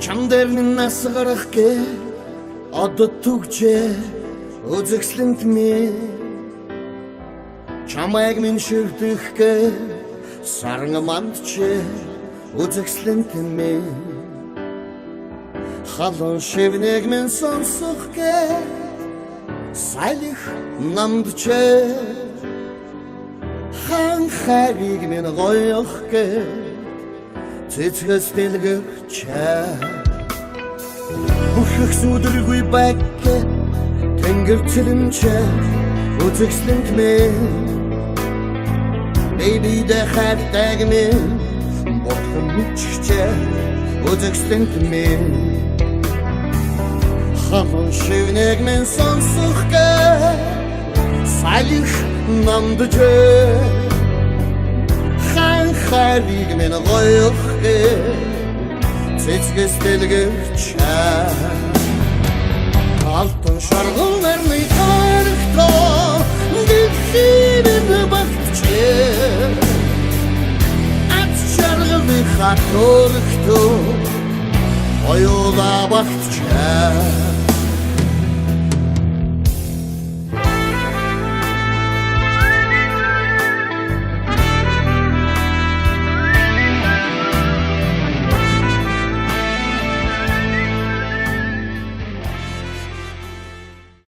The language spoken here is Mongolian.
Чам дээр минь нас гарах гэ одод түгжээ үзэсгэлэнт минь. Чамайг минь шивдэх гэ саран мандчээ үзэсгэлэнт минь. Халуун шивнийг минь сонсох гэ салхи намджээ. Хаан хайрыг минь гоёх гэ цэцгэс дэлгэрчээ. Бүхэх сүдэргүй баг тэнгэр цэлэнчээ үзэсгэлэнт минь. Baby дэ хайртайг минь бурхан мэдчихжээ үзэсгэлэнт минь. Халуун шивнийг минь сонсох гэ салхи намджээ. Хаан хайрыг минь гоёх гэ цэцгэс дэлгэрчээ. Алтан шаргал нарны таарахтаа дэлхийн минь багтжээ. Аз жаргалын хатөрөгтөө хоёулаа багтжээ.